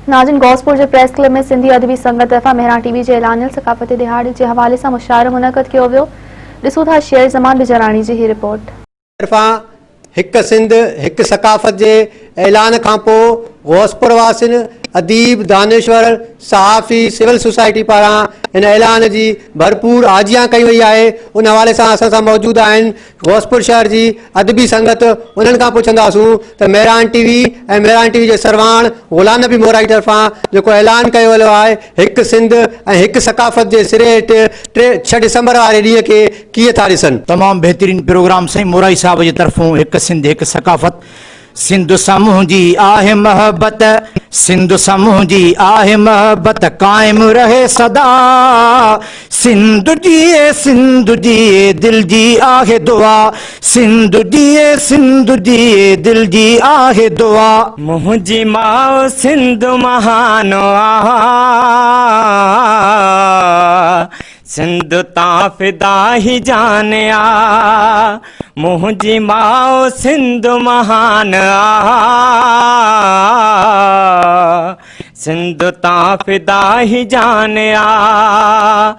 ناظرين غوثپور جي press club ۾ Sindhi Adabi Sangat طرفان مهراڻ ٽي وي جي اعلانيل ثقافتي ڏهاڙي جي حوالي سان مشاعرو منعقد ڪيو ويو. ڏسون ٿا شير زمان بجاراڻي جي هي رپورٽ. طرفان هڪ سنڌ هڪ ثقافت جي اعلان کانپوء غوثپور واسين، اديب، دانشور، صحافي، سول سوسائٽي پاران هن اعلان جي ڀرپور آجيان ڪئي وئي آهي. ان حوالي سان اسان سان موجود آهن غوثپور شهر جي ادبي سنگت انهن کان پڇنداسون ته Mehran T V ۽ Mehran T V جي سرواڻ غلام نبي مورائي طرفان جيڪو اعلان ڪيو ويو آهي هڪ سنڌ ۽ هڪ ثقافت جي سري هيٺ ٽي ڇهه ڊسمبر واري ڏينهن کي ڪيئن ٿا ڏسن. تمام بهترين پروگرام سائين مورائي صاحب جي طرفون هڪ سنڌ هڪ ثقافت سنڌ سان منهنجي آهي محبت سنڌ سان منهنجي آهي محبت قائم رهي سدا سنڌ جيئي سنڌ جيئي دل جي آهي دعا سنڌ جيئي سنڌ جيئي دل جي آهي دعا. منهنجي ماء سنڌ مهان آ. سنڌ تان فدا هي جان آ منهنجي ماء سنڌ مهان آ سنڌ تان فدا هي جان آ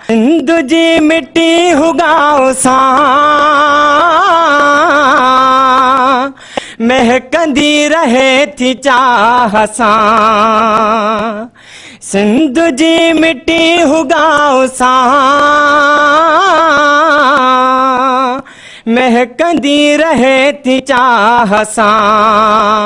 سنڌ جي مٽي هڳاء سان مهڪندي رهي ٿي چاهه سان سنڌ جي مٽي هڳاء سان مهڪندي رهي ٿي چاهه سان.